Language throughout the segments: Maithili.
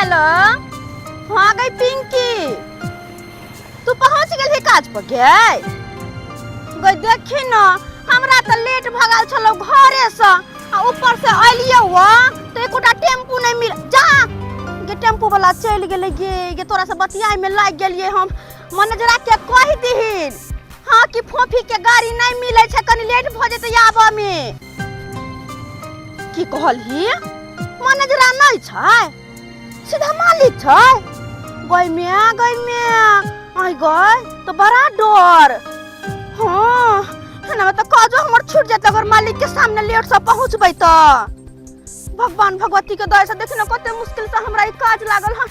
हेलो। हाँ गई पिंकी, तू पहुंच गेलही काज पर गे? गई देखी न, हमरा तऽ लेट भऽ गेल छलौ घरे से, आ ऊपर से अलियौ तऽ एकोटा टेम्पू नहि मिल जा गे। टेम्पू वाला चलि गेलै गे। गे तोरा से बतियाय में लागि गेलियै हम। मैनेजरा के कहि दीहिन हाँ कि फोफी के गाड़ी नहीं मिले छै, कनी लेट भऽ जेतै आबऽ में। की कहलही? मैनेजरा नहीं छै, सीधा मालिक छै। गई में गई में आई गई तो बड़ा डर। हाँ है ना, तो काजो हमर छूट जात अगर मालिक के सामने लेट से पहुंचबै तो। भगवान भगवती के दया से देखी ना कते मुश्किल से हमरा ई काज लागल। हाँ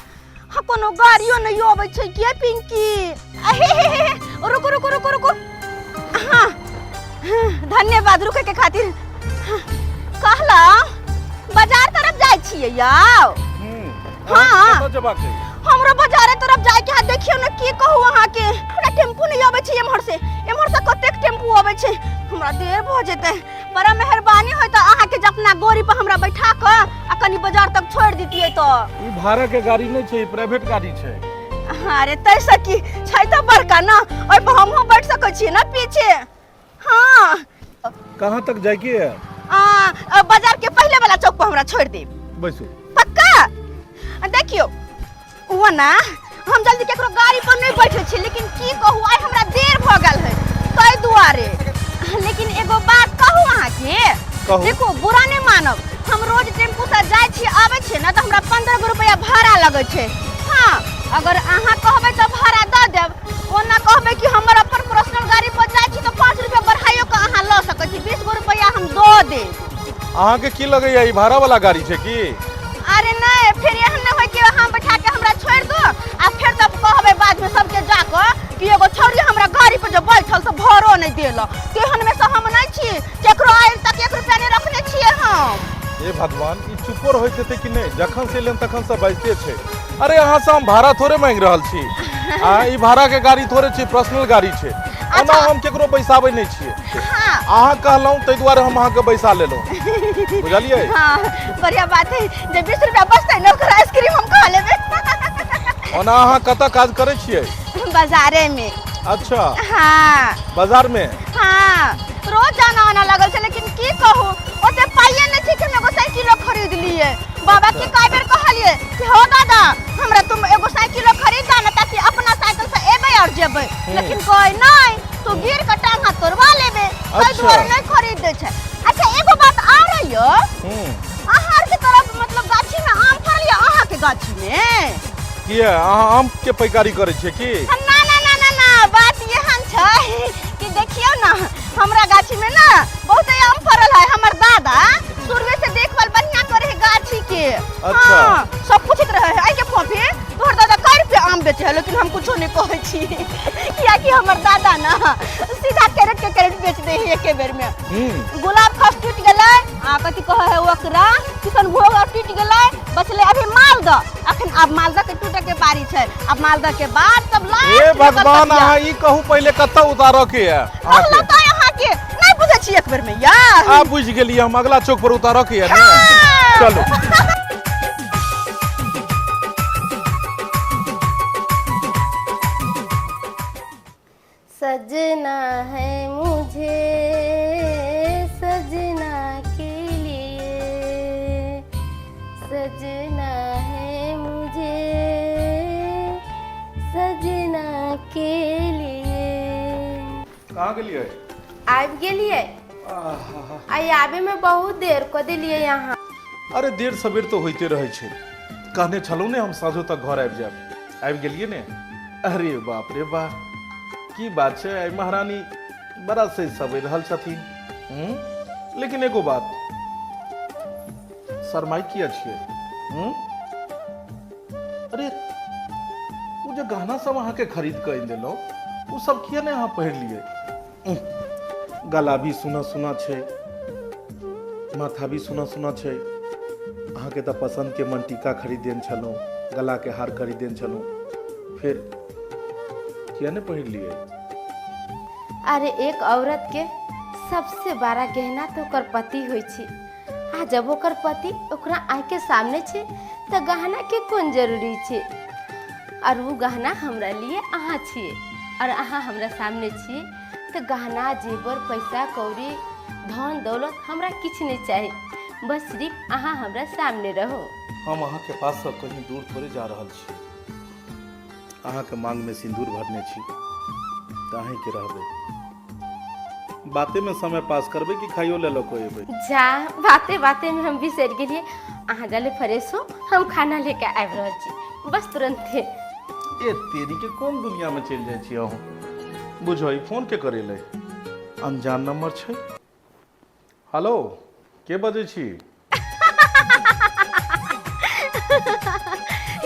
हाँ, कोनो गाड़ियो नहीं अबै छै के पिंकी? अहे हे हे हे, रुको रुको रुको रुको। हाँ हाँ, धन्यवाद रुके के खातिर। हाँ, कहला बाजार तरफ जाइ छियै यौ? हाँ। कतऽ जेबाक है? हमरो बाजारे तरफ जाय के है। देखियौ ने, की कहू अहाँके, हमरा टेम्पू नहीं अबै छै एम्हर से। एम्हर से कतेक टेम्पू अबै छै, हमरा देर भऽ जेतै। बड़ा मेहरबानी होय तऽ अहाँके जे अपना गोरी पर हमरा बैठा कऽ आ कनी बाजार तक छोड़ि दितियै तऽ। ई भाड़ा के गाड़ी नहि छै, ई प्राइवेट गाड़ी छै। अरे तैसँ की छै, तऽ बड़का ने, ओहि पर हमहूँ बैठ सकै छियै ने पीछे। हाँ। कहाँ तक जाइके है? आ, बाजार के पहले वाला चौक पर हमरा छोड़ देब। बैसू। पक्का? आ, देखियो वो ना, हम जल्दी केकरो गाड़ी पर नहीं बैठे छी, लेकिन की कहू, आइ हमरा देर भ गेल है ताहि दुआरे। लेकिन एगो बात कहू अहाँके? कहू। देखो, बुरा नहीं मानब, हम रोज टेम्पू से जाइ छी आबै छी ना, तऽ हमरा 15 गो रुपया भाड़ा लगै छै। हाँ, अगर अहाँ कहबै तऽ भाड़ा दऽ देब, ओना कहबै कि हमर अपन पर्सनल गाड़ी पर जाइ छी तऽ 5 रुपया बढ़ाइयो कऽ अहाँ लऽ सकै छी, 20 गो रुपया हम दऽ देब। अहाँके की लगैया, ई भाड़ा वाला गाड़ी छै की? अरे नहीं, फिर एहन नहीं होय कि अहाँ बैठा के हमरा छोड़ दो आ फिर तब कहबै बाद में सबके जाकऽ कि एगो छौड़ी हमरा गाड़ी पर जो बैठल तऽ भाड़ो नहीं देलक। तेहन में से हम नहीं छी, केकरो आइ तक 1 रुपया नहीं रखने छियै हम। हे भगवान, ई चुपो रहैत हेतै कि नहि? जखन से एलन तखन से बाजिते छै। अरे, अहाँ से हम भाड़ा थोड़े मांगि रहल छी। आ ई भाड़ा के गाड़ी थोड़े छै, पर्सनल गाड़ी छै। ओना हम केकरो बैसाबै नहि छियै। अहाँ कहलहुँ ताहि दुआरे हम अहाँके बैसा लेलहुँ, बुझलियै? हाँ, बढ़िया बात है, जे 20 रुपया बचतै ने ओकर आइसक्रीम हम खा लेबै। ओना अहाँ कतऽ काज करै छियै? बाजारे में। अच्छा। हाँ। बाजार में? हाँ, रोज जाना आना लगल छै, लेकिन की कहू, ओते पाइए नहि छै कि हम एगो साइकिलो खरीद लिए। बाबा के कई बेर कहलिए कि हो दादा, हमरा तुम एगो साइकिलो खरीद दा ना, ताकि अपना साइकिल से एबै और जेबै, लेकिन कहै नहीं, तू गिर के टांग हाथ तोड़वा लेबे, ताहि दुआरे नहीं खरीद दै छै। अच्छा, एगो बात आ रही हो। अहाँ आर के तरफ मतलब गाछी में आम फड़ल या अहाँ के गाछी में? किया, अहाँ आम के पैकारी करै छियै की? ना ना ना ना ना, बात एहन छै कि देखियौ ना, हमरा गाछी में ना बहुत आम फड़ल है। हमर दादा शुरुए से देखभाल बढ़िया करे है गाछी के। हाँ, सब पूछैत रहे है, आई के फोफी, तोहर दादा कै रुपया आम बेचे है? लेकिन हम कुछो नहीं कहै छी, कियाकि हमर दादा ना सीधा कैरेट के कैरेट बेच दे है एके बेर में। गुलाब खस टूट गेलै आ कथी कहै है ओकरा, किशनभोग आर टूटि गेलै, बचलै अभी मालदह। अखन आब मालदह के टूटे के बारी छै, आब मालदह के बाद तब लास्ट हे में भगवान। कलकतिया। अहाँ ई कहू पहिले, कतऽ उतारऽ के है कहलहुँ अहाँके? तऽ अहाँके नहीं बुझै छी एक बेर में यार। आ बुझि गेलियै हम, अगला चौक पर उतारऽ के है ने? हाँ। चलू। सजना है मुझे सजना के लिए, सजना है मुझे सजना के लिए। कहाँ गेलियै? आबि गेलियै। आइ आबे में बहुत देर कऽ देलियै यहाँ। अरे, देर सबेर तऽ होइते रहै छै। कहने छलहुँ ने हम साँझो तक घर आबि जायब, आबि गेलियै ने। अरे बाप रे बा, की बात छै, आइ महारानी बड़ा सही सबरि रहल छथिन। हूँ? लेकिन एगो बात, शरमाइ किया छियै? हूँ? अरे, ओ जे गहना सब अहाँके खरीद कऽ आनि देलहुँ, ओ सब किया नहि अहाँ पहिर लियै? गला भी सुना सुना छै, माथा भी सुना सुना छै। अहाँके तऽ पसन्दके मनटीका खरीद देने छलहुँ, गलाके हार खरीद देने छलहुँ, फेर किया नहि पहिर लियै? अरे, एक औरत के सबसे बड़ा गहना तो ओकर पति होइ छै, आ जब ओकर पति ओकरा आँखि के सामने छै तऽ गहनाके कोन जरूरी छै? आओर ओ गहना हमरा लिए अहाँ छियै, आओर अहाँ हमरा सामने छियै तऽ गहना, जेवर, पैसा कौड़ी, धन दौलत हमरा किछु नहि चाही, बस सिर्फ अहाँ हमरा सामने रहू। हम अहाँके पाससँ कहीं दूर थोड़े जा रहल छी। अहाँके मांगमे सिन्दूर भरने छी तऽ अहीँके रहबै। बातेमे समय पास करबै कि खाइयो ले लऽ कऽ एबै? जा, बाते बातेमे हम बिसरि गेलियै। अहाँ जाले फ्रेश हो, हम खाना लेके आबि रहल छी, बस तुरन्ते। ए तेरी के, कोन दुनियामे चलि जाइ छी अहूँ? बुझो, ई फोन के करेलै? अनजान नंबर छै। हेलो, के बजै छी?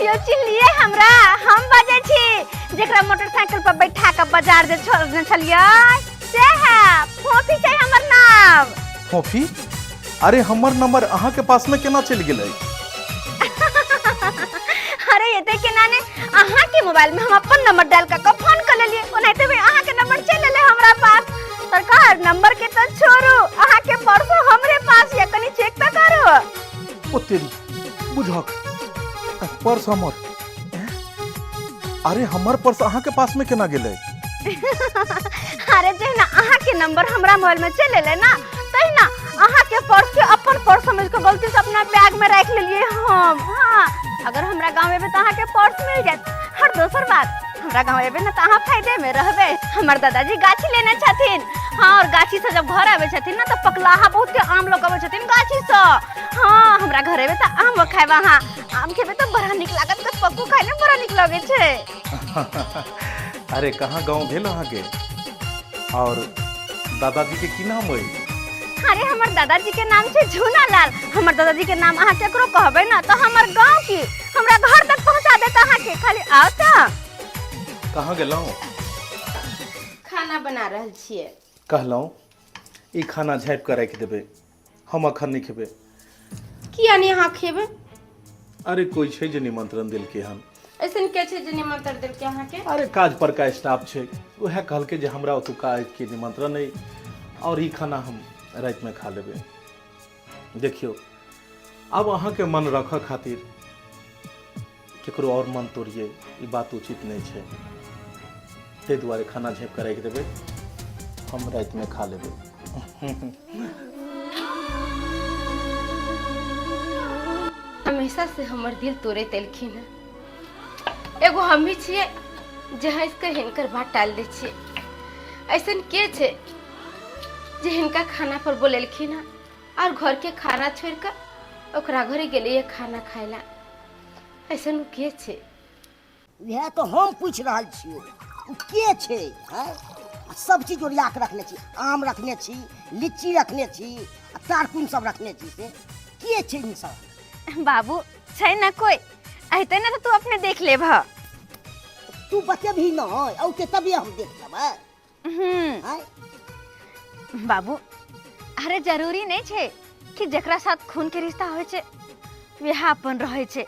यो चिन्हलियै हमरा? हम बजै छी जेकरा मोटरसाइकिल पर बैठा के बाजार जे छोड़ने छलियै से है, फोफी छै हमर नाम। फोफी? अरे, हमर नंबर अहाँके पास में केना चलि गेलै? अरे, एते केना ने, अहाँ के मोबाइल में हम अपन नंबर डाल के फोन कर लेलियै, ओनाहिते भी अहाँ के नंबर चलि एलै हमरा पास। सरकार, नंबर के तो छोड़ू, अहाँ के परसो हमरे पास ये, कनी चेक तो करू। ओ तेरी, बुझक पर्स हमर हैं? अरे, हमर पर्स अहाँ के पास में केना गेलै? अरे, जहिना अहाँ के नंबर हमरा मोबाइल में चलि एलै ना, तहिना अहाँ के पर्स के अपन पर्स समझ के गलती से अपना बैग में राखि लेलियै हम। हाँ, अगर हमरा गाँव एबै तऽ अहाँ के पर्स मिल जायत। और दोसर बात, हमरा गाँव एबै ने तऽ अहाँ फायदे में रहबै। हमर दादाजी गाछी लेने छथिन। हाँ, और गाछी से जब घर आबै छथिन ना तऽ पकलाहा बहुते आम लऽ कऽ अबै छथिन गाछी से। हाँ, हमरा घर एबै तऽ आम खायब अहाँ। आम खेबै तऽ बड़ा नीक लागत, गछपक्कू खाय में बड़ा नीक लगै छै। अरे, कहाँ गाँव भेल अहाँके और दादाजी के की नाम अइ? अरे, हमर दादाजी के नाम छै झूना लाल। हमर दादाजी के नाम अहाँ केकरो कहबै ना तऽ हमर गांव की हमरा घर तक पहुंचा देत अहाँके, खाली आओ तऽ। कहाँ गेलहुँ? खाना बना रहल छियै। कहलहुँ ई खाना झाँपि कऽ राखि देबै, हम अखन नहि खेबै। किया नहि अहाँ खेबै? अरे, कोइ छै जे निमंत्रण देलकै हन। ऐसन के छै जे निमंत्रण देलकै अहाँके? अरे, काज परका स्टाफ छै, उएह कहलकै जे हमरा ओतुका के निमंत्रण अइ और ई खाना हम रातिमे खा लेबै। देखियौ, आब अहाँके मन रखऽ खातिर केकरो और मन तोड़ियै, ई बात उचित नहि छै। ताहि दुआरे खाना झाँपि कऽ राखि देबै, हम रातिमे खा लेबै। हमेशा से हमर दिल तोड़ैत एलखिन हँ। एगो हम ही छियै जे हँसि कऽ हिनकर बात टालि दै छियै। ऐसन के छै जे हिनका खाना पर बोलेलखिन हँ और घर के खाना छोड़ि कऽ ओकरा घरे गेलैए खाना खाय ला? ऐसन उ के छै? इएह तऽ हम पूछि रहल छियौ, ओ के छै? आँय, आ सब चीज ओरिया कऽ रखने छी, आम रखने छी, लीची रखने छी आ तारकुन सब रखने छी, से के छै इंसान? बाबू, छै ना कोई, अहते ना तऽ तू अपने देख लेबह। तू बतेबही नहि औते तभिए हम देख लेबै। आँय? बाबू, अरे जरूरी नहीं छै कि जकरा साथ खून के रिश्ता होइ छै वएह अपन रहै छै।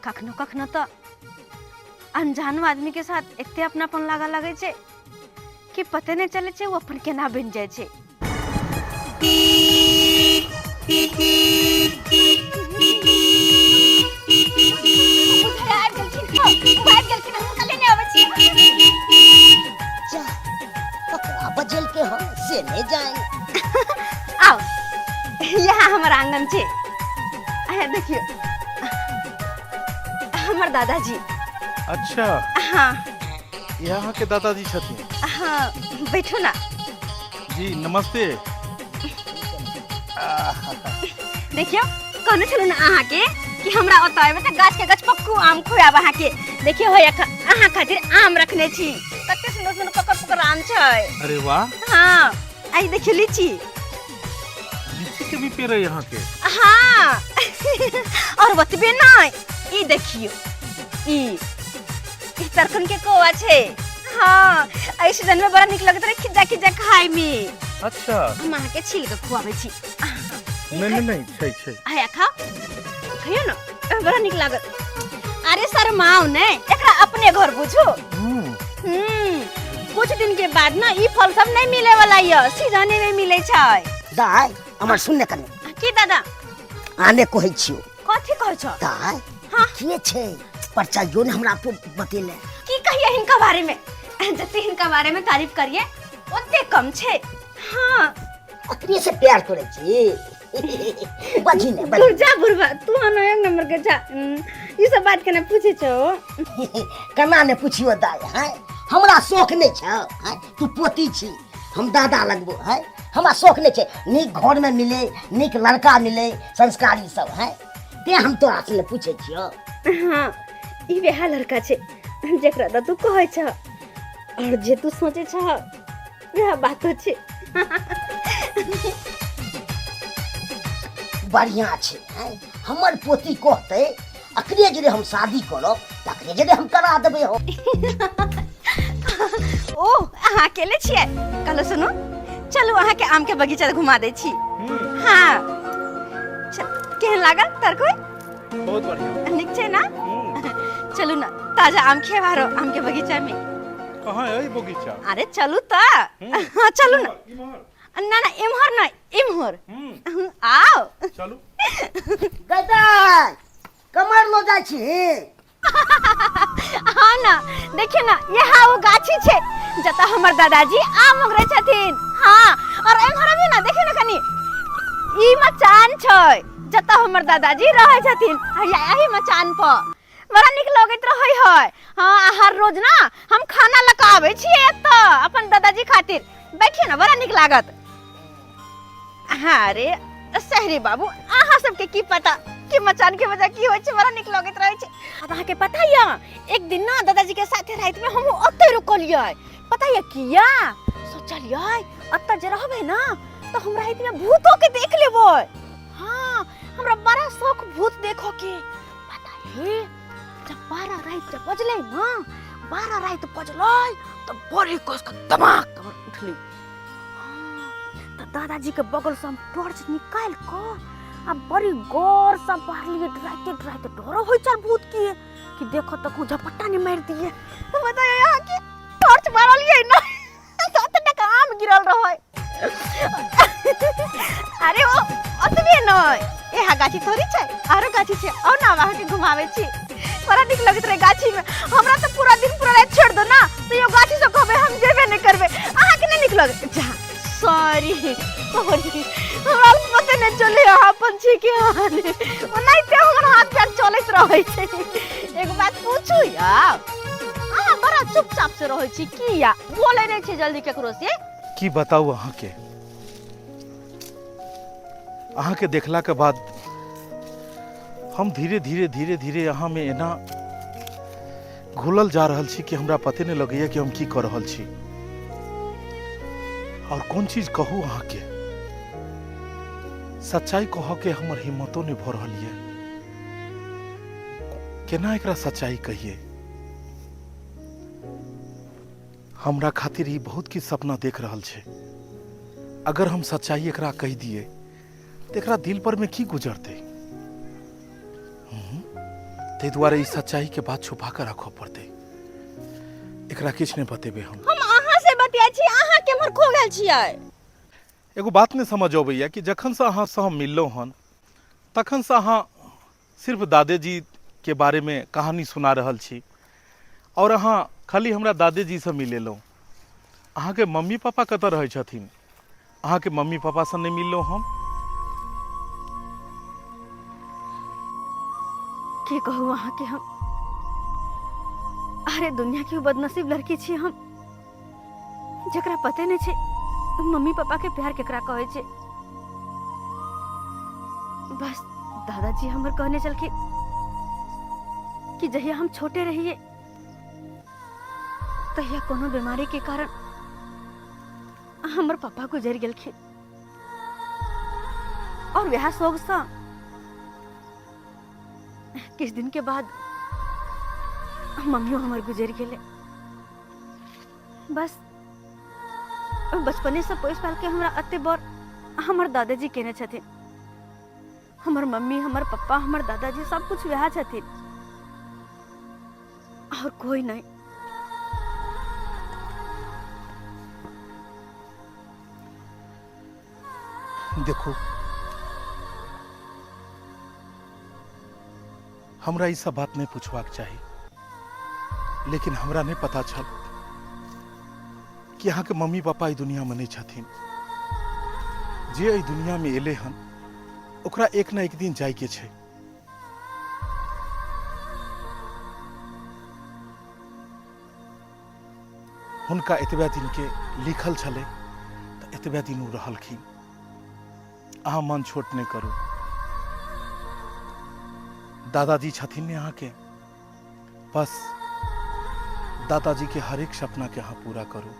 कखनो कखनो तऽ अनजानो आदमी के साथ एते अपनापन लागऽ लगै छै कि पते नहि चलै छै ओ अपन केना बनि जाइ छै। बुझाय आबि गेलखिन, हँ, आबि गेलखिन, हुनका लेने अबै छी। जा, ककरा बजेलकै हन से नहि जानि। आओ, यहाँ हमर आंगन छै। आया देखियौ, हमर दादाजी। अच्छा। हाँ। इएह अहाँके दादाजी छथिन? हाँ, बैठू ना। जी नमस्ते। देखियौ, कहने छलहुँ ने अहाँके कि हमरा ओतऽ एबै तऽ गाछ के गछपक्कू आम खुआएब अहाँके। देखियौ, हैया अहाँ खातिर आम रखने छी, कते सुन्दर सुन्दर पकड़ पकड़ आम छै। अरे वाह! हाँ, आई देखियौ लीची। लीची के भी पेड़ है यहाँ के? हाँ, और बतबे नहीं, ई देखियौ, ई ई तरकन के कौआ छै। हाँ, एहि सीजन में बड़ा नीक लगैत रहे खिज्जा खिज्जा खाय में। हम अहाँके छील के खुआबै छी। नहीं नहीं नहीं, छै छै। आया, खाओ, खइयो ना, बड़ा नीक लागत। अरे शर्माओ ने, एकरा अपने घर बुझू। कुछ दिन के बाद ना ई फल सब नहीं मिले वाला ये, सीजने में मिले छै। दाय, हमर सुन ने कने। की दादा? आने कहै छियौ। कथी? ठीक कहै छ। दाय, हाँ। के छै परचाइयो ने हमरा तो बतेले। की कहिए हिनका बारे में, जते हिनका बारे में तारीफ करिए ओते कम छै। हाँ। अखने से प्यार करै छी? बजी ने बजी। तू जा बुढ़वा, तू आनो एक नंबर के जा। ई सब बात केना पूछे छौ? केना ने पुछियो दाय, हैं? हमरा शौक नहि छौ, हैं? तू पोती छी, हम दादा लगबो, हैं? हमरा शौक नहि छै नीक घर में मिले, नीक लड़का मिले, संस्कारी सब, हैं? ते हम तोरा से ने पूछे छियो। हाँ, ई वएह लड़का छै जेकरा द तू कहै छ और जे तू सोचे छ वएह बातो छै। बढ़िया छै, हैं? हमर पोती कहतै अखने जे हम शादी करब तखने जे हम करा देबै हो। ओ अहाँ अकेले छियै? कहलो सुनू, चलू अहाँके आम के बगीचा घुमा दै छी। हाँ, केहन लागल तरकोई? बहुत बढ़िया। नीक छै ना? चलू ना, ताजा आम खेबारो आम के बगीचा में। कहाँ है ई बगीचा? अरे चलू त। हाँ चलू ना। ना ना, एम्हर ना, एम्हर। आओ। चलू। गदाय कमर लो जाइ छी। हाँ ना, देखिए ना, यहाँ वो गाछी छे जता हमर दादाजी आम उगरै छथिन। हाँ, और एम्हर अभी ना देखिए ना कनी ई मचान छै जता हमर दादाजी रहै छथिन। हैया एही मचान पर बड़ा नीक लगैत रहै है। हाँ, आ हर रोज ना हम खाना लऽ कऽ आबै छियै एतऽ अपन दादाजी खातिर। बैठिए ना, बड़ा नीक लागत। हाँ, अरे शहरी बाबू, अहाँ सबके की पता कि मचान के वजह की होइ छै, बड़ा नीक लगैत रहै छै। अब अहाँके पता यऽ, एक दिन ना दादाजी के साथे राति में हम ओतै रुकलियै। पता यऽ किया? सोचलियै ओतऽ जे रहबै ना तऽ हम राति में भूतो के देख लेबै। हाँ, हमरा बड़ा शौक भूत देखऽ के। पता है जब 12 राति जब बजलै ना, 12 राति बजलै तऽ बड़ी कस के दिमाग हमर उठलै। हाँ, तऽ दादाजी के बगल से हम टॉर्च निकालि कऽ आ बड़ी गौर से बारलियै। डराइते डराइते डरो होइ छल भूत के कि देखो तऽ कहूँ झपट्टा नहीं मारि दिए। बताइए यहाँ के टॉर्च मारलियै ना तऽ ओतने आम गिरल रहै। अरे ओ ओतबे नहि, यहाँ गाछी थोड़ी छै, आरो गाछी छै। आओ ना, हम अहाँके घुमाबै छी। बड़ा नीक लगैत रहै गाछी में। हमरा तऽ पूरा दिन पूरा राति छोड़ि दो ना तो यो गाछी सब कहबै हम जेबे नहि करबै। अहाँके नहि नीक लगै? जा, सॉरी सॉरी, हमरा पते नहि चलै अहाँ अपन छी कि अहाँ नहि। ओनाहिते हमर हाथ पैर चलैत रहै छै। एगो बात पूछू यौ, अहाँ बड़ा चुपचाप से रहै छी किया? बोलै नहि छी जल्दी केकरो से? की बताउ अहाँके, अहाँके देखला के बाद हम धीरे धीरे धीरे धीरे अहाँ में एना घुलल जा रहल छी कि हमरा पते नहीं लगैया कि हम की कर रहल छी और कोन चीज कहू। अहाँके सच्चाई कह के हमर हिम्मतो नहीं भऽ रहल ये। केना एकरा सच्चाई कहिए? हमरा खातिर ई बहुत किछु सपना देख रहल छै। अगर हम सच्चाई एकरा कहि दिए तऽ एकरा दिल पर में की गुजरतै? ताहि दुआरे ई सच्चाई के बात छुपा कऽ राखऽ पड़तै। एकरा किछु नहि बतेबै हम। हम अहाँ से बतियाइ छी, अहाँ केम्हर खो गेल छियै? एगो बात नहि समझ अबैया कि जखनसँ अहाँसँ हम मिललहुँ हन तखनसँ अहाँ सिर्फ दादेजी के बारेमे कहानी सुना रहल छी और अहाँ खाली हमरा दादेजीसँ मिलेलहुँ। अहाँके मम्मी पापा कतऽ रहै छथिन? अहाँके मम्मी पापासँ नहि मिललहुँ हम। की कहू अहाँके हम, अरे दुनिया के बदनसीब लड़की छी हम जकरा पते नहि छै मम्मी पापा के प्यार केकरा कहै छै। बस दादाजी हमर कहने छलखिन कि जहिया हम छोटे रहिए तहिया कोनो बीमारी के कारण हमर पापा गुजरि गेलखिन और वएह शोकसँ किछु दिन के बाद मम्मियो हमर गुजरि गेलै। बस बचपने से पोसि पाल के हमरा एते बड़ हमर दादाजी केने छथिन। हमर मम्मी, हमर पप्पा, हमर दादाजी सब कुछ वएह छथिन और कोई नहीं। देखो, हमरा ई सब बात नहि पूछबाक चाही, लेकिन हमरा नहि पता छल कि अहाँके मम्मी पापा एहि दुनियामे नहि छथिन। जे एहि दुनियामे एलै हन ओकरा एक न एक दिन जाइके छै। हुनका एतबे दिनके लिखल छलै तऽ एतबे दिन ओ रहलखिन। अहाँ मन छोट नहि करू। दादाजी छथिन ने अहाँके, बस दादाजी के हरेक सपना के अहाँ पूरा करू।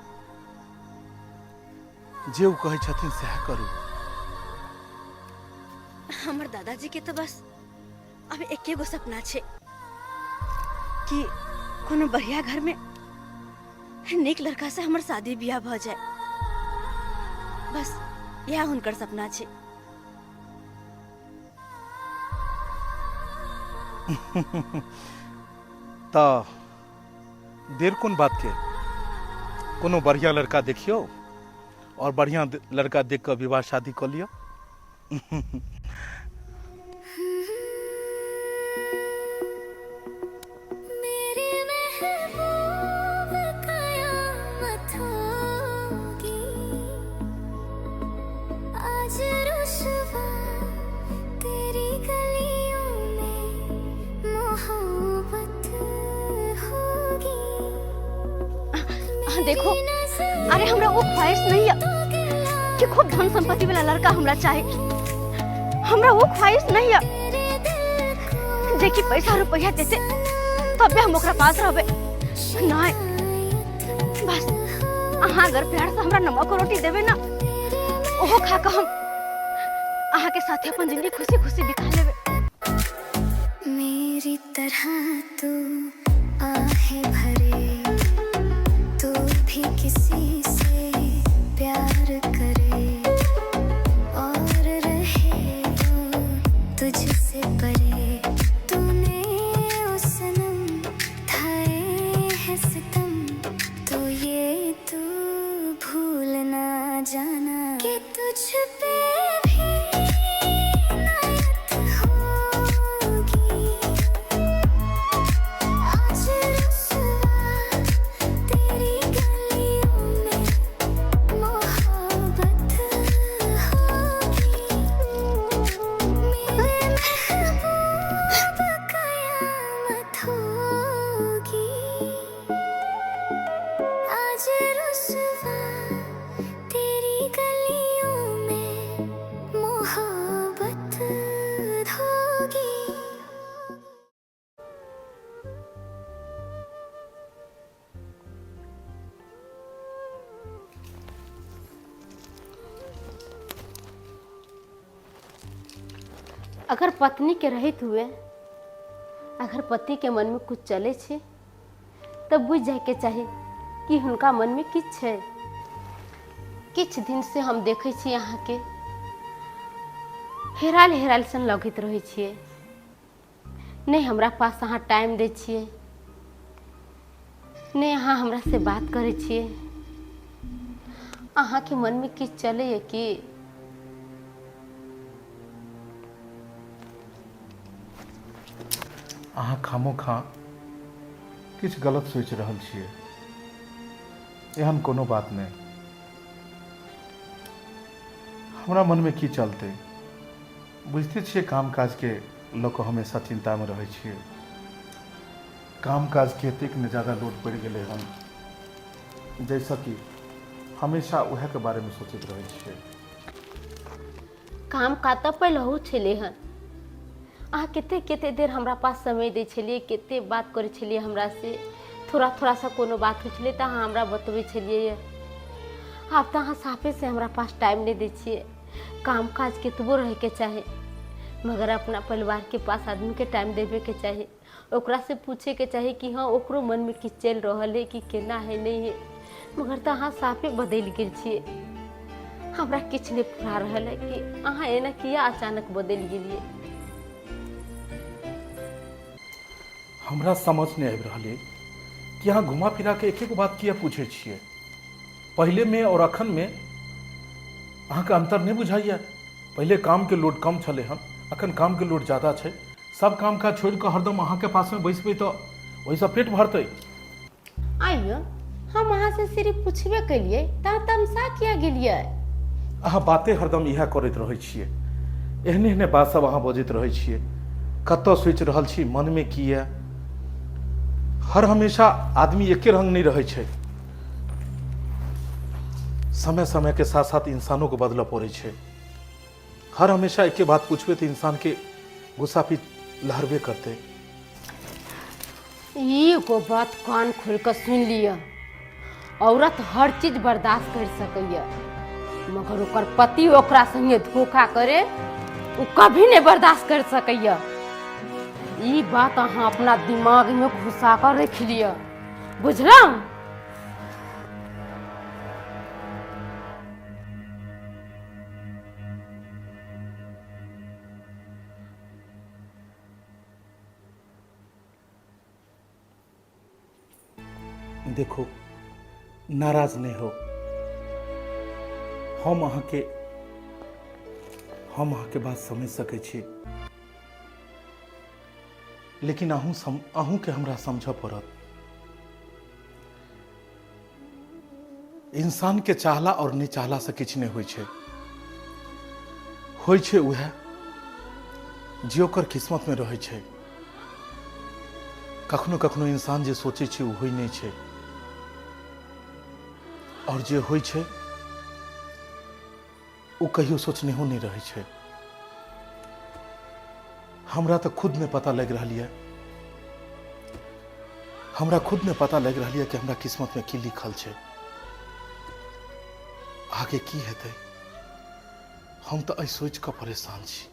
जे ओ कहै छथिन सएह करू। हमर दादाजी के तऽ बस अब एके गो सपना छै कि कोनो बढ़िया घर में नीक लड़का से हमर शादी बियाह भ जाए, बस यह हुनकर सपना छै। तऽ देर कोन बात के, कोनो बढ़िया लड़का देखियौ और बढ़िया लड़का देख कऽ विवाह शादी कऽ लिअ। मेरे महबूब कयामत होगी आज रुसवा तेरी गलियों में मोहब्बत होगी। अहाँ देखो, अरे हमरा वो ख्वाहिश नहीं है कि खूब धन संपत्ति वाला लड़का हमरा चाहे। हमरा वो ख्वाहिश नहीं है जे कि पैसा रुपया देते तबे हम ओकरा पास रहबे। नहीं, बस अहाँ अगर प्यार से हमरा नमक रोटी देबे ना, ओहो खा के हम अहाँ के साथे अपन जिंदगी खुशी खुशी बिता लेबे। मेरी तरह तू आहे भरे, तू भी किसी से प्यार करे और रहे वो तुझसे परे। तूने ओ सनम ढाए है सितम, तो ये तू भूल ना जाना कि तुझ पे भी इनायत होगी। आज रुसवा तेरी गलियों में मोहब्बत होगी। मेरे महबूब कयामत होगी। आज रुसवा तेरी गलियों में मोहब्बत होगी। अगर पत्नी के रहते हुए अगर पति के मन में कुछ चले छे तब बुझ जाए के चाही कि हुनका मन में किछु छै। किछु दिन से हम देखै छी अहाँके हेरायल हेरायल सन लगैत रहै छियै। नहि हमरा पास अहाँ टाइम दै छियै, नहि अहाँ हमरा से बात करै छियै। अहाँके मनमे किछु चलैए की? अहाँ खामोखा किछु गलत सोचि रहल छियै, एहन कोनो बात नहि। हमरा मनमे की चलतै, बुझिते छियै, काम काजके लऽ कऽ हमेशा चिन्तामे रहै छियै। काम काजके एतेक ने ज्यादा लोड पड़ि गेलै हन जाहिसँ कि हमेशा उएहके बारेमे सोचैत रहै छियै। काम काज तऽ पहिलहु छलै हन। अहाँ कते कते देर हमरा पास समय दै छलियै, कते बात करै छलियै हमरा से। थोड़ा थोड़ा सा कोनो बात होइ छलै तऽ अहाँ हमरा बतबै छलियै। आब तऽ अहाँ साफे से हमरा पास टाइम नहि दै छियै। काम काज कतबो रहैके चाही, मगर अपना परिवारके पास आदमीके टाइम देबेके चाही। ओकरा से पूछेके चाही कि हँ ओकरो मनमे की चलि रहल है, कि केना है नहि है। मगर तऽ अहाँ साफे बदलि गेल छियै। हमरा किछु नहि फुरा रहल है कि अहाँ एना किया अचानक बदलि गेलियै। हमरा समझ नहि आबि रहल अइ कि अहाँ घुमा फिरा के एक एक बात किया पूछै छियै। पहिले में और अखन में अहाँके अंतर नहि बुझाइए? पहिले कामके लोड कम छलै हन, अखन कामके लोड ज्यादा छै। सब काम काज छोड़ि कऽ हरदम अहाँके पासमे बैसबै तऽ ओहिसँ पेट भरतै? आइयो हम अहाँ से सिर्फ पूछबे केलिए ता तमसा किया गेलिए? अहाँ बाते हरदम इएह करैत रहै छियै, एहने एहने बात सब अहाँ बजैत रहै छियै। कतऽ सोचि रहल छी, मनमे की यऽ? हर हमेशा आदमी एके रंग नहि रहै छै। समय समयके साथ साथ इंसानोके बदलऽ पड़ै छै। हर हमेशा एके बात पूछबै तऽ इंसानके गुस्सा भी लहरबे करतै। एगो बात कान खोल कऽ सुनि लिअ, औरत हर चीज बर्दाश्त कर सकैया, मगर ओकर पति ओकरा संगे धोखा करे ओ कभी नहीं बर्दाश्त कर सकैया। ई बात अहाँ अपना दिमाग में घुसा कर रख लिअ, बुझलहुँ? देखो, नाराज नहीं हो। हम अहाँके हम अहाँके बात समझ सकै छी, लेकिन अहूँ सम, अहूँके हमरा समझऽ पड़त। इंसान के चाहला और नहीं चाहला से किछु नहि होइ छै। होइ छै उएह जे ओकर किस्मत में रहै छै। कखनो कखनो इंसान जे सोचै छै ओ होइ नहि छै, और जे होइ छै ओ कहियो सोचनेहो नहि रहै छै। हमरा तऽ खुद नहि पता लागि रहल यऽ, हमरा खुद नहि पता लागि रहल यऽ कि हमरा किस्मत में की लिखल छै, आगे की हेतै। हम तऽ एहि सोचि कऽ परेशान छी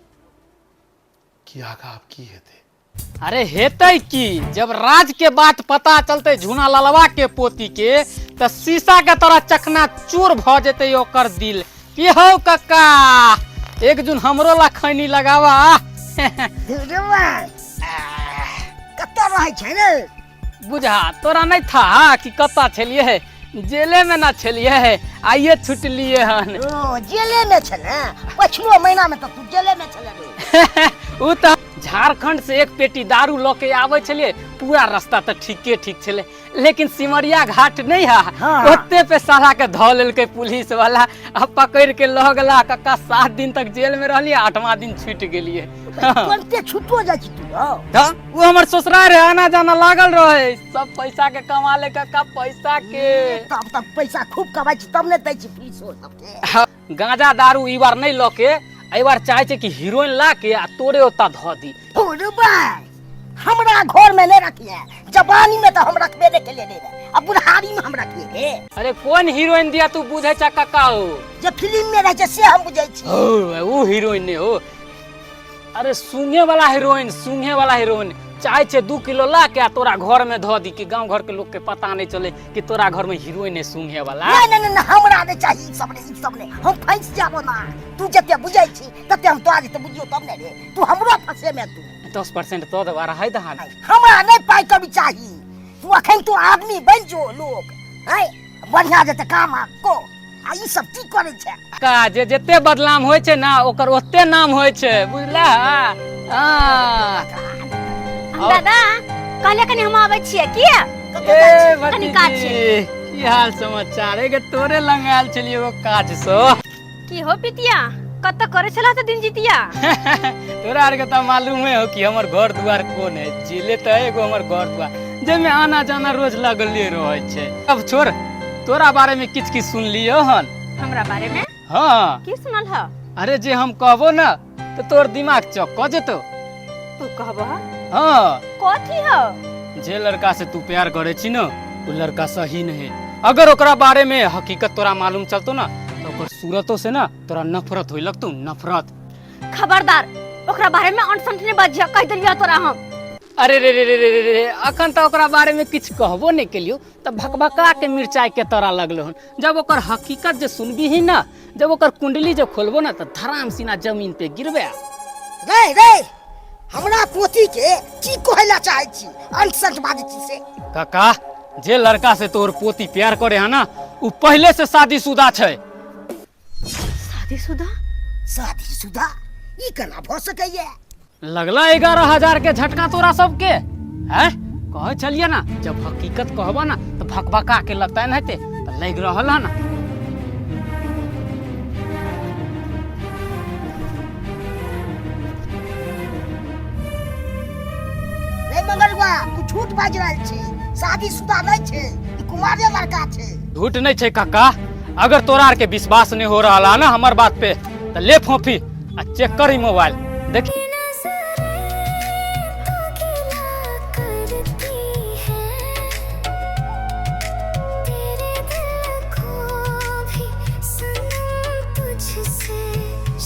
कि आगा आब की हेतै। अरे हेतै की, जब राज के बात पता चलते झूना ललवा के पोती के, त शीशा के तरह चकना चूर भ जेतै ओकर दिल। की हौ कक्का, एक जुन हमरो ला खैनी लगावा। कतऽ रहै छै रे? बुझा तोरा नहीं था कि कतऽ छलिए? जेले में ना छलिए, आइए छुटलिए हन। ओ जेले में छले? पछिलो महीना में तो तू जेले में छले रे। उ तो झारखंड से एक पेटी दारू ल के आवे छलिए, पूरा रास्ता तो ठीके ठीक छले, लेकिन सिमरिया घाट नहीं है, हाँ। ओते पे साला के धो लेलकै पुलिस वाला आ पकड़ के ल गेला। कक्का 7 दिन तक जेल में रहलिए, 8वां दिन छूट गेलिए। तुरंते छुटो जाइ छी तू हौ? तऽ ओ हमर ससुरार है, आना जाना लागल रहे, सब पैसा के कमा ले कक्का, पैसा के। तब तक पैसा खूब कमाइ छी तब ने दै छी फीस और सबके। गांजा दारू ई बार नहीं लऽ के, एहि बार चाहे छै कि हीरोइन ला के आ तोरे ओता धऽ दी। अरे बा, हमरा घर में नहीं रखिए, जवानी में तो हम रखबे नहीं के लिए रहे, अब बुढ़ारी में हम रखिए के। अरे कौन हीरोइन दिया तू बुझे छा कक्का? हो जे फिल्म में रहे छै से हम बुझै छी। ओ हीरोइन नहीं हो, अरे सूंघे वाला हीरोइन, सूंघे वाला हीरोइन चाहे छे 2 किलो ला के आ तोरा घर में धो दी कि गांव घर के लोग के पता नहीं चले कि तोरा घर में हीरोइन है सूंघे वाला। नहीं नहीं नहीं, हमरा नहीं चाहिए ई सब नहीं, ई सब नहीं, हम फंस जाबो ना। तू जते बुझै छी तते हम तोरा जते बुझियो तब ने रे, तू हमरो फंसे में तू 10% तो देबा रहै दहान। हमरा नहीं पाई कभी चाहिए, तू अखन तू आदमी बन जो लोग हैं बढ़िया जते काम आ को आ ई सब की करै छै का जे जते बदनाम होइ छै ना ओकर ओते नाम होइ छै, बुझला? हाँ। दादा कहले कनी हम आबै छियै किया? ए कनी काज भतीजी, छै। की हाल समाचार? एगे तोरे लंग आयल छलियै एगो काज सो। की हो पितिया, कत करे छला त दिन जितिया? तोरा आर के त मालूमे हो कि हमर घर दुआर कोन है। जेले त एगो हमर घर दुआर जेमे आना जाना रोज लगले रहै छै। अब छोड़, तोरा बारे में किछ किछ सुनलियो हन। हमरा बारे में? हाँ। की सुनल ह? अरे जे हम कहबो ना त तोर दिमाग चौक क जेतो। तू कहबो? हाँ। कथी ह? जे लड़का से तू प्यार करे छी न उ लड़का सही नहीं। अगर ओकरा बारे में हकीकत तोरा मालूम चलतो ना तो ओकर सूरतो से ना तोरा नफरत होई लगतो, नफरत। खबरदार, ओकरा बारे में अनसंट नहीं बजिया, कह देलियो तोरा हम। अरे रे रे रे रे रे रे, अखन त ओकरा बारे में किछ कहबो नहीं केलियो त भकभका के मिरचाई के तोरा लगलो हन। जब ओकर हकीकत जे सुनबी ही ना, जब ओकर कुंडली जे खोलबो ना त धराम सीना जमीन पे गिरबे। रे रे, हमरा पोती के की कहला चाहे छी अनसंट बाजै छी से? काका, जे लड़का से तोर पोती प्यार करे है ना उ पहले से शादीशुदा छै। शादीशुदा? शादीशुदा? ई केना भ सकैया? लगला 11,000 के झटका तोरा सबके हैं? कहै छलियै ना, जब हकीकत कहबा ना तो भकभका के लगता न हेतै, तऽ लागि रहल है ना। रे मंगलुआ, तू झूठ बाजि रहल छी, शादीशुदा नहि छै, ई कुमारे लड़का छै। झूठ नहीं छै काका, अगर तोरा आर के विश्वास नहीं हो रहा है ना हमर बात पे तो ले फोफी आ चेक कर ई मोबाइल देख। नजरें तो गिला करती है, तेरे दिल को भी सनम तुझसे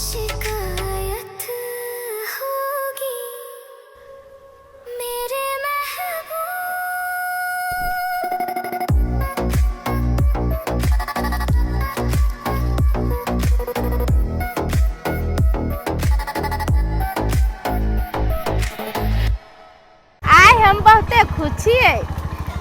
शिकायत होगी मेरे महबूब। आइ हम बहुते खुश छियै।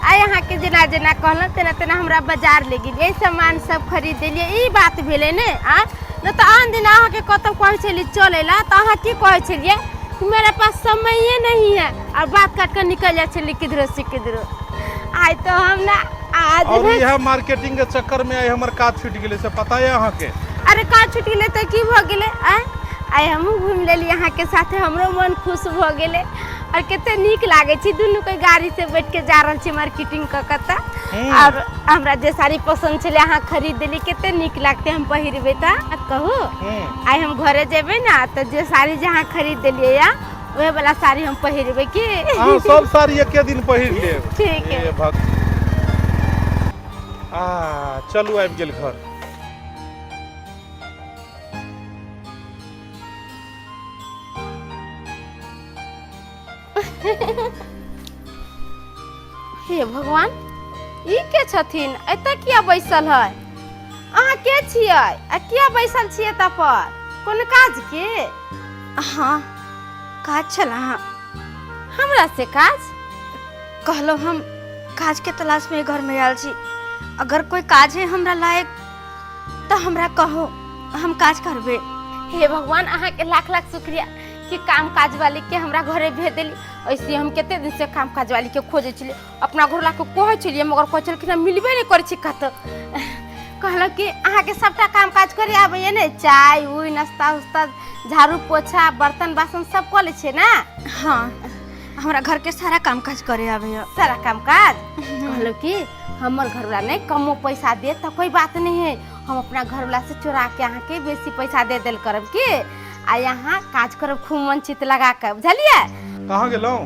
आइ अहाँके जेना जेना कहलहुँ तेना तेना हमरा बाजार ले गेलियै, सामान सब खरीद देलियै। ई बात भेलै ने? आ नहि तऽ आन दिन अहाँके कतहु कहै छलियै चलै लए तऽ अहाँ की कहै छलियै कि मेरा पास समये नहीं है, और बात काट कऽ निकलि जाइ छलियै किधरो से किधरो। आइ तऽ हम ने आज और इएह मार्केटिंग के चक्कर में आइ हमर काज छूटि गेलै, से पता यऽ अहाँके? अरे काज छूटि गेलै तऽ की भऽ गेलै? आँय, आइ हमहूँ घुमि लेलियै अहाँके साथे, हमरो मन खुश भऽ गेलै और कते नीक लागै छै दुनू कोई गाड़ी से बैठ के जा रहल छी मार्केटिंग कऽ कऽ तऽ। और हमरा जे साड़ी पसन्द छलै अहाँ खरीद देली, कते नीक लागतै हम पहिरबै तऽ। आ कहू, आइ हम घरे जेबै ने तऽ जे साड़ी जे अहाँ खरीद देलियै या ओहे वाला साड़ी हम पहिरबै की? अहाँ सब साड़ी एके दिन पहिर लेब। ठीक है। हे भग आ चलू, आबि गेल घर। हे भगवान, ई के छथिन? एतऽ किया बैसल है? अहाँ के छियै आ किया बैसल छियै एतऽ पर? कोनो काज के? हाँ, काज छल अहाँ। हमरा से काज? कहलहुँ हम काज के तलाश में घर में आयल छी। अगर कोई काज है हमरा लायक तऽ हमरा कहो, हम काज करबे। हे भगवान, अहाँके लाख लाख शुक्रिया कि काम काज वाली के हमरा घरे भेज देली। ऐसे हम कते दिन से काम काज वाली के खोजै छलियै, अपना घर ला के कहै छलियै, मगर कहै छलखिन हम मिलबे नहि करै छी कतौ। कहलक कि अहाँके सबटा काम काज करे आबैया ने? चाय उय, नाश्ता उस्ता, झाड़ू पोछा, बर्तन बासन सब कऽ लै छियै ने? हाँ, हमरा घर के सारा काम काज करे आबैया। सारा काम काज। कहलहुँ कि हमर घरवाला नहि कमो पैसा दे तऽ कोई बात नहीं है, हम अपना घरवाला से चोरा के अहाँके बेसी पैसा दे देल करब की, आ यहाँ काज करब खूब मन चित लगा के, बुझलियै? कहाँ गेलहुँ?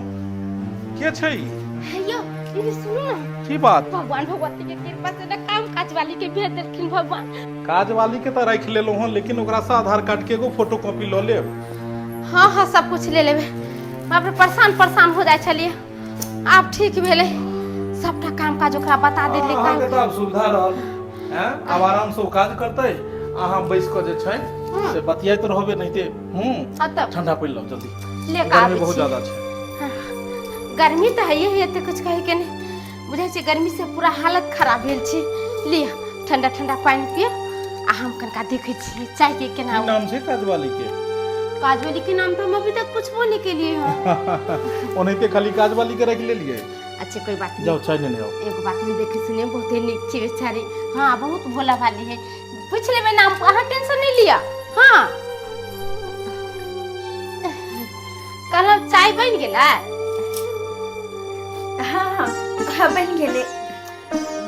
के छै ई? हे यौ, ई सुनू ने। की बात? भगवान भगवती के कृपा से ने काम काज वाली के भेज देलखिन भगवान। काज वाली के तऽ राखि लेलहुँ हँ, लेकिन ओकरा से आधार कार्ड के एगो फोटो कॉपी लऽ लेब। हाँ हाँ, सब कुछ ले लेबै। बाप रे, परेशान परेशान हो जाइ छलियै, आब ठीक भेलै। सबटा काम काज ओकरा बता देलियै। अहाँके काम तऽ आब सुविधा रहल हैं, आब आराम से ओ काज करतै, अहाँ बैस कऽ जे छै से बतियाइत रहबै नहीं ते। हूँ। हाँ तब। ठंडा पानि लाउ जल्दी। ले के गर्मी आबै बहुत छी। ज्यादा छै। गर्मी तऽ है ही, एते कुछ कहे के नहीं। बुझै छी गर्मी से पूरा हालत खराब भेल छै। लिअ, ठंडा ठंडा पानि पियो, आ हम कनिका देखै छियै चाय के केना। की नाम छै काजवाली के? काजवाली के नाम तो हम अभी तक पूछबो नहीं केलिए हँ। ओनाहिते खाली काजवाली के राखि लेलियै। अच्छा, कोई बात नहीं। जाउ, चाय नेने आउ। एगो बात नहीं, देखे सुने बहुते नीक छी बेचारी। हाँ, बहुत भोला भाली है। पूछ लेबै नाम, अहाँ टेंशन नहीं लिअ। हाँ, कहलहुँ चाय बनि गेलै? हाँ हाँ हाँ, बनि गेलै।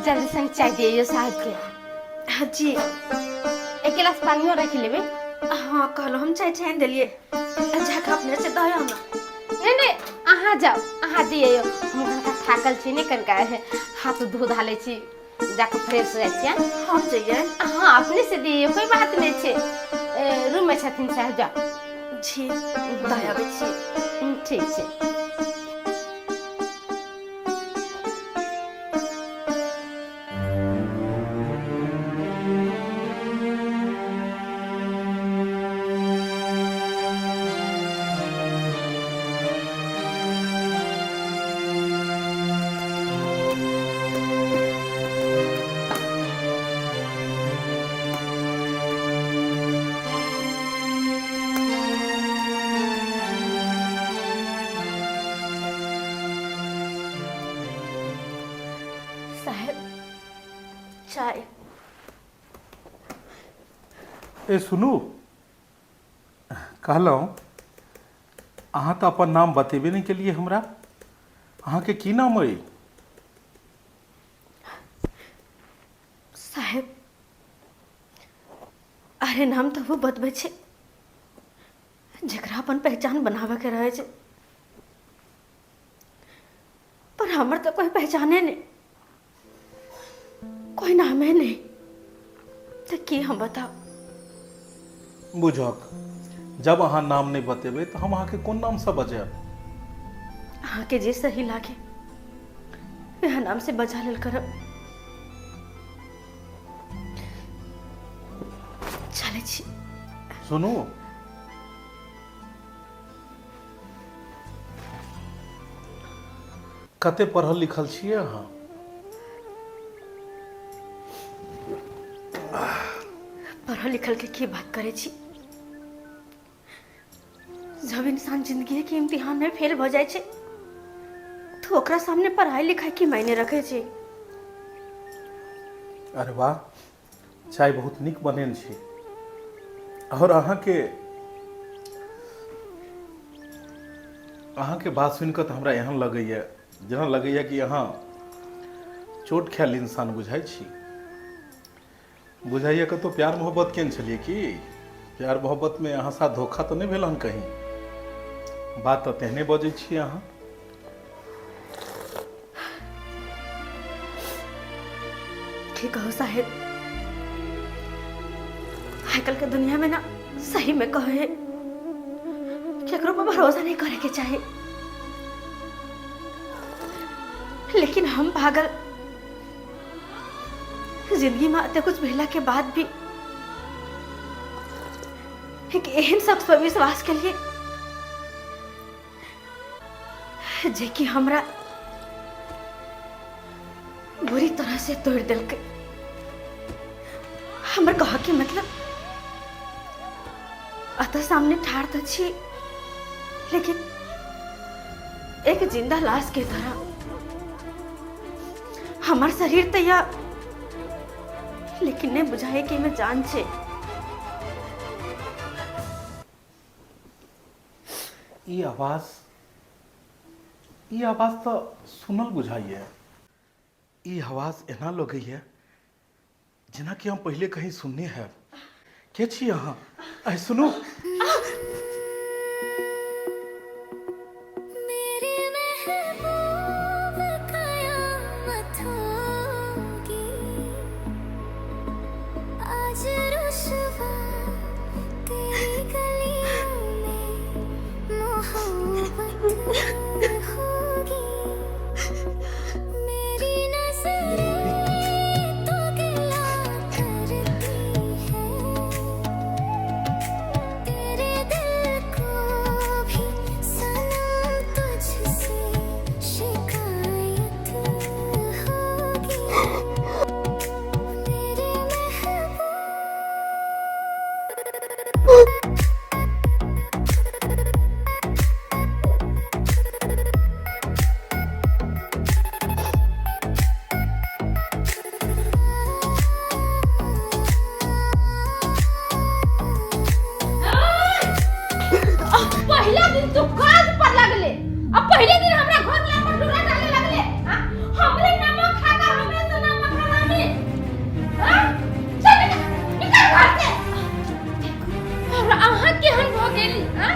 जल्दी संग चाय दियौ साहब के। हाँ जी। एक गिलास पानियो राखि लेबै। हाँ, कहलहुँ हम चाय छानि देलियै, जाके अपने से दऽ आउ ने। नहीं नहीं, अहाँ जाउ, अहाँ दियौ। हम कनिका थाकल छी ने, कनिका हाथ धो धा लै छी, जाके फ्रेश हो जाइ छी। हम जइयै? हाँ, अपने से दियौ, कोई बात नहीं छै। रूम में छथिन साहब, जाउ। जी, दऽ आबै छी। ठीक छै। चाय। ए सुनू, कहलहुँ अहाँ तऽ अपन नाम बतेबे नहि केलियै हमरा। अहाँके की नाम अइ? साहेब, अरे नाम तऽ वो बतबै छै जकरा अपन पहचान बनाबऽके रहै छै, पर हमर तऽ कोई पहचाने नहि, कोई नामे नहि, तऽ की हम बताउ? बुझक, जब अहाँ नाम नहि बतेबै तऽ हम अहाँके कोन नामसँ बजायब? अहाँके जे सही लागे वएह नाम से बजा लेल करब। चलै छी। सुनू, कते पढ़ल लिखल छियै अहाँ? पढ़ल लिखल के की बात करै छी? जब इंसान जिंदगी के इम्तिहान में फेल भऽ जाइ छै तो ओकरा सामने पढ़ाई लिखाई की मायने रखे छै। अरे वाह, चाय बहुत नीक बनेने छी। और अहाँके अहाँके बात सुनि कऽ तऽ हमरा एहन लगैए जेना लगैए कि अहाँ चोट खायल इंसान बुझाइ छी। बुझाइए कतहु प्यार मोहब्बत केने छलियै की? प्यार मोहब्बतमे अहाँ साथ धोखा तऽ नहि भेल हन कहीं? बात तऽ तेहने बजै छी अहाँ। की कहू साहेब, आइ काल्हि के दुनिया में ना सही में कहे केकरो पर भरोसा नहीं करे के चाही, लेकिन हम पागल जिंदगी में अते कुछ भेला के बाद भी एक एहन शख्स पर विश्वास के लिए जे कि हमरा बुरी तरह से तोड़ देलकै। हमर कह के मतलब अतः सामने ठाढ़ तऽ छी, लेकिन एक जिंदा लाश के तरह हमर शरीर तऽ या, लेकिन नहीं बुझाए कि में जान छे। ई आवाज, ई आवाज तऽ सुनल बुझाइए। ई आवाज एना लगैए जेनाकि हम पहिले कहीं सुनने हैब। के छी अहाँ? आइ सुनू। मेरे महबूब कयामत होगी आज रुसवा तेरी गलियों में मोहब्बत होगी मेरी नजरें तो गिला करती है तेरे दिल को भी सनम तुझसे शिकायत होगी मेरे महबूब। पहिला दिन तू काज पर लगले आ पहले दिन हमरा घर में अपन डोरा डाले लगले। हाँ? हमरे नमक खा के हमरे से नमक हरामी। हाँ? चल निकल, निकल घर से। और अहाँ केहन भ गेली? हाँ?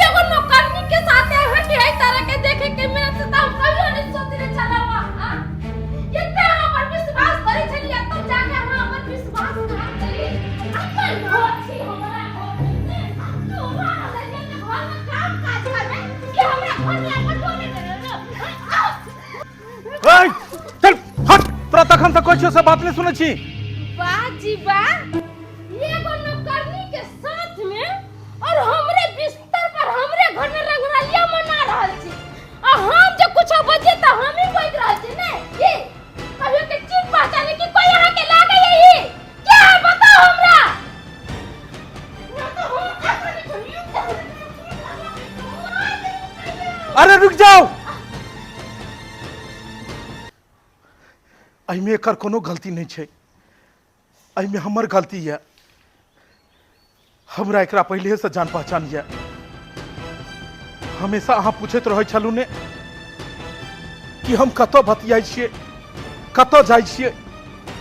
एगो नौकरनी के साथ अहाँ के एहि तरह के देखे के मिलत से त हम कहियो नहीं सोचने छलहुँ। हाँ? एते अहाँ पर विश्वास करै छलियै, तब जाके अहाँ हमर विश्वास घात केली। अपन घर छी हमरा घर तोरा रहलै जे घर में काम काज करबै कि हमरा घर में अपन डोरे ऐ, चल हट। तोरा तखन से कहै छियौ से बात नहि सुनै छी। वाह जी वाह, एगो नौकरनी के साथ में और हमरे बिस्तर पर हमरे घर में रंगरलिया मना रहल छी, आ हम जे कुछो बजे त हम ही बोल रहल छी ने की कहियो के चीज पहचाने कि कोई अहाँ के लागे है ई क्या है बताओ हमरा। ना तो हम ऐसा नहीं करियो। अरे रुक जाओ, एहिमे एकर कोनो गलती नहि छै। एहिमे हमर गलती यऽ। हमरा एकरा पहिलेसँ जान पहचान यऽ। हमेशा अहाँ पूछैत रहै छलहुँ ने कि हम कतऽ बतियाइ छियै, कतऽ जाइ छियै,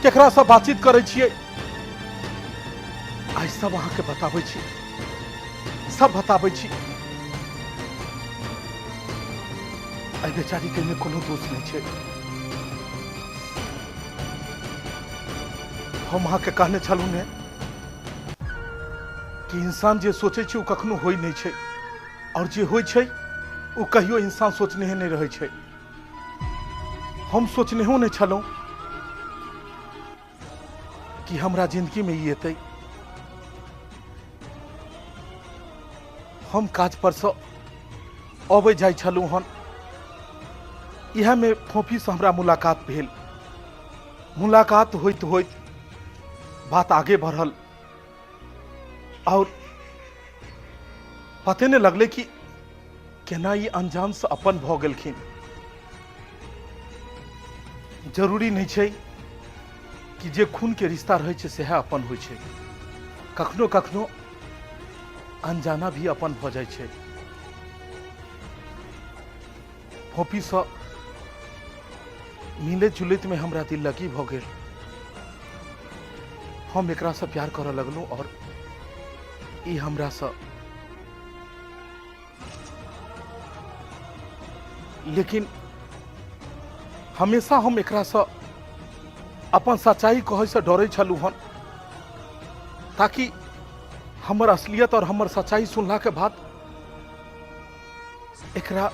केकरासँ बातचीत करै छियै। आइ सब अहाँके बताबै छी, सब बताबै छी। एहि बेचारीके एहिमे कोनो दोष नहि छै। हम अहाँके कहने छलहुँ ने कि इंसान जे सोचै छै ओ कखनो होइ नहि छै, और जे होइ छै ओ कहियो इंसान सोचनेहे नहि रहै छै। हम सोचनेहो नहि छलहुँ कि हमरा जिंदगीमे ई एतै। हम काज परसँ अबै जाइ छलहुँ हन, इएहमे फोफीसँ हमरा मुलाकात भेल। मुलाकात होइत होइत बात आगे बढ़ल और पते नहि लगलै कि केना ई अनजानसँ अपन भऽ गेलखिन। जरूरी नहि छै कि जे खूनके रिश्ता रहै छै सएह अपन होइ छै, कखनो कखनो अनजाना भी अपन भऽ जाइ छै। फोफीसँ मिलैत जुलैतमे हमरा दिल लगी भऽ गेल। हम एकरासँ प्यार करऽ लगलहुँ और ई हमरासँ, लेकिन हमेशा हम एकरासँ अपन सच्चाई कहैसँ डरै छलहुँ हन, ताकि हमर असलियत और हमर सच्चाई सुनलाके बाद एकरा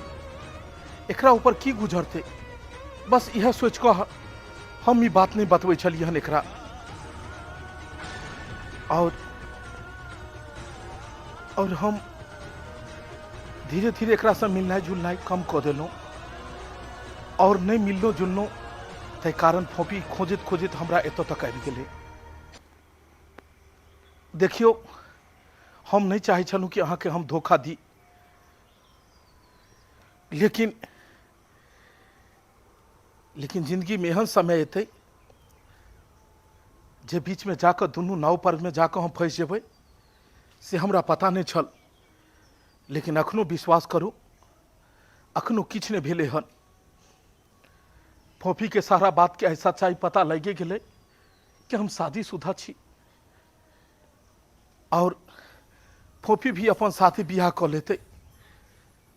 एकरा ऊपर की गुजरतै। बस इएह सोचि कऽ हम ई बात नहि बतबै छलियै हन एकरा। और हम धीरे धीरे एकरासँ मिलनाइ जुलनाइ कम कऽ देलहुँ और नहि मिललहुँ जुललहुँ, ताहि कारण फोपी खोजैत खोजैत हमरा एतऽ तक आबि गेलै। देखियौ, हम नहि चाहै छलहुँ कि अहाँके हम धोखा दी, लेकिन लेकिन जिंदगीमे एहन समय एतै जे बीचमे जाकऽ दुनू नाव परमे जाकऽ हम फँसि जेबै से हमरा पता नहि छल। लेकिन अखनो विश्वास करू, अखनो किछु नहि भेलै हन। फोफीके सारा बातके आइ सच्चाइ पता लागि गेलै कि हम शादीशुदा छी और फोफी भी अपन साथी बियाह कऽ लेतै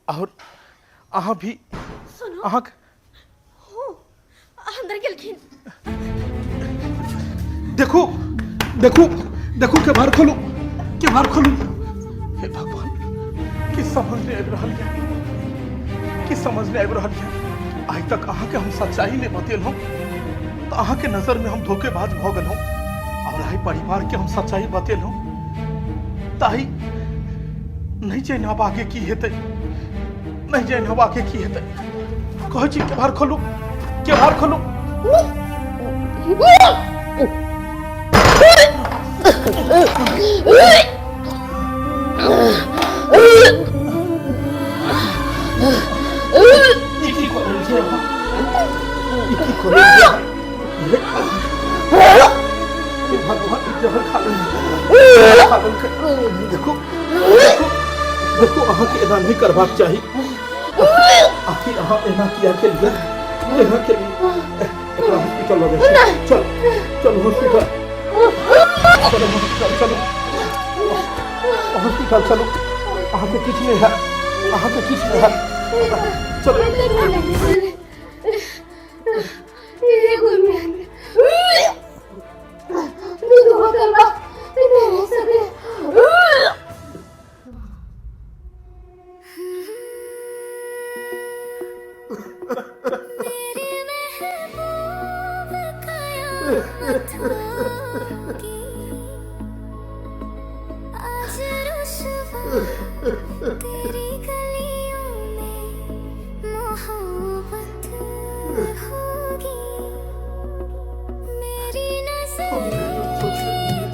और अहाँ भी। सुनू, अहाँ हो अंदर गेलखिन। देखू देखू देखू, के बाहर खोलू, के बाहर खोलू। हे भगवान, की समझ नहीं आबि रहल यऽ, की समझ नहीं आबि रहल यऽ। आइ तक अहाँके हम सच्चाई नहि बतेलहुँ तऽ अहाँके नजरमे हम धोखेबाज भऽ गेलहुँ, और आइ परिवारके हम सच्चाई बतेलहुँ तऽ आइ नहि जानि आब आगे की हेतै, नहि जानि आब आगे की हेतै। कहै छी के बाहर खोलू, के बाहर खोलू। ई की कऽ रहल छियै अहाँ? ई की कऽ रहल छियै? हे भगवान, ई जहर खा लेलकै, खा लेलकै। देखू देखू देखू, अहाँके एना नहि करबाक चाही। आखिर अहाँ एना किया केलियै, एना केलियै? एकरा हॉस्पिटल लऽ जाइ छी। चल चल हॉस्पिटल चलो, हॉस्पिटल चलो, हॉस्पिटल चलो। अहाँके किछु नहि हैत, अहाँके किछु नहि हैत, चलो। मेरे महबूब कयामत होगी, आज रुसवा तेरी गलियों में मोहब्बत होगी, मेरी नजरें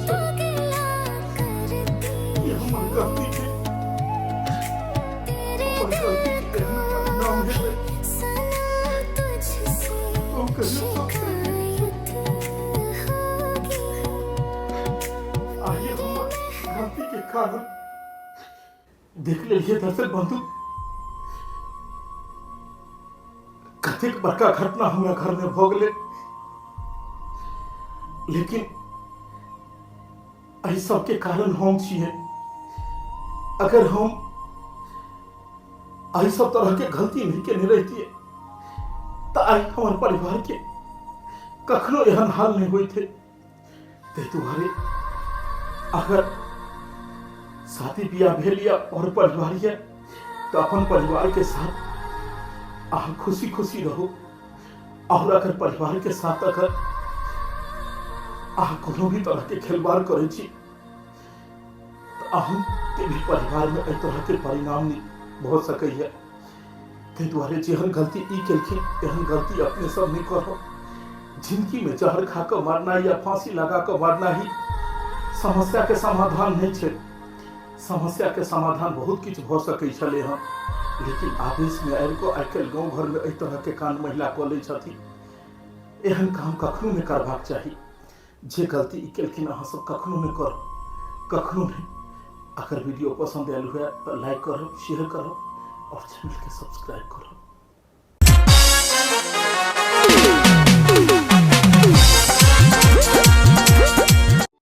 तो गिला करती, हमर गलती छै, तेरे हमर दिल गलती छै, को नाम भी हेतै। सनम तुझसे हम कहियो सोचने शिकायत होगी। कारण। देख लेलिए दर्शक बंधु, कतेक बड़का घटना हमरा घर में भऽ गेलै, लेकिन एहि सबके कारण हम छियै। अगर हम एहि सब तरह के गलती नहीं केने रहितियै तऽ आइ हमर परिवार के कखनो एहन हाल नहीं होइत है। ताहि दुआरे अगर शादी बियाह भेल या और परिवार यऽ तऽ अपन परिवार के साथ अहाँ खुशी खुशी रहू, और अगर परिवार के साथ अगर अहाँ कोनो भी तरह के खिलवाड़ करै छी तऽ अहूँ के भी परिवार में एहि तरह के परिणाम भऽ सकैए। ताहि दुआरे जेहन गलती ई केलखिन एहन गलती अपने सब नहि करब। जिंदगी में जहर खा कऽ मरना या फांसी लगा कऽ मरना ही समस्या के समाधान नहीं छै। समस्या के समाधान बहुत किछु भऽ सकै छलै हँ, लेकिन आवेश में आबि कऽ आइ काल्हि गाँव घर में एहि तरह के कांड महिला कऽ लै छथिन। एहन काम कखनो नहि करबाक चाही। जे गलती ई केलखिन अहाँ सब कखनो नहि करब, कखनो नहि। अगर वीडियो पसंद आयल हुए तऽ लाइक करब, शेयर करब और चैनल के सब्सक्राइब करब।